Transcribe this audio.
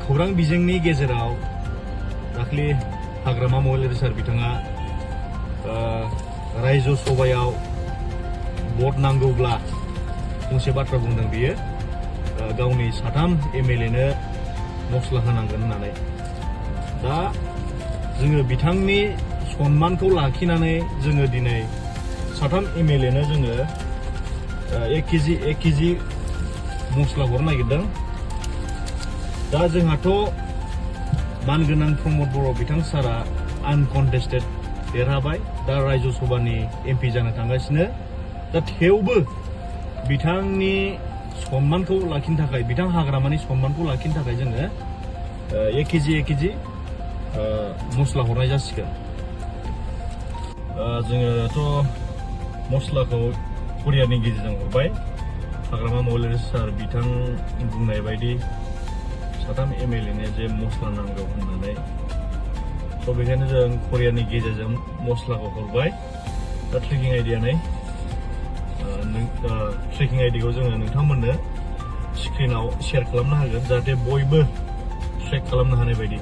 खौरां बिजोंनि गेजेराव दाख्लि हाग्रामा महिलारि सार बिथाङा रायजो सभायाव भट नांगौब्ला फंसे बाथ्रा बुंदों बियो गावनि साथाम एमएलएनो मस्ला होनांगोन होननानै दा जोङो बिथांनि सन्मानखौ लाखिनानै जोङो दिनै साथाम एमएलएनो जोङो 1 केजि मस्ला हरनो नागिरदों दा जोंहाथ' मानगोनां प्रमद बर' बिथां सारा आनकन्टेस्टेड देरहाबाय दा रायजो सभानि एमपि जानो थांगासिनो दा थेवबो बिथांनि सन्मानखौ लाखिनो थाखाय बिथां हाग्रामानि सन्मानखौ लाखिनो थाखाय जोङो 1 केजि मस्ला हरनाय जासिगोन जोङोथ' मस्लाखौ कुरियारनि गेजेरजों हरबाय हाग्रामा महिलारि सार बिथां बुंनाय बायदि साथाम एमएलएनो जे मस्ला नांगौ होननानै स' बेखायनो जों कुरियारनि गेजेरजों मस्लाखौ हरबाय दा ट्रेकिं आइडिखौ जोङो नोंथांमोननो स्क्रिनाव शेयार खालामनो हागोन जाहाथे बयबो ट्रेक खालामनो हानाय बायदि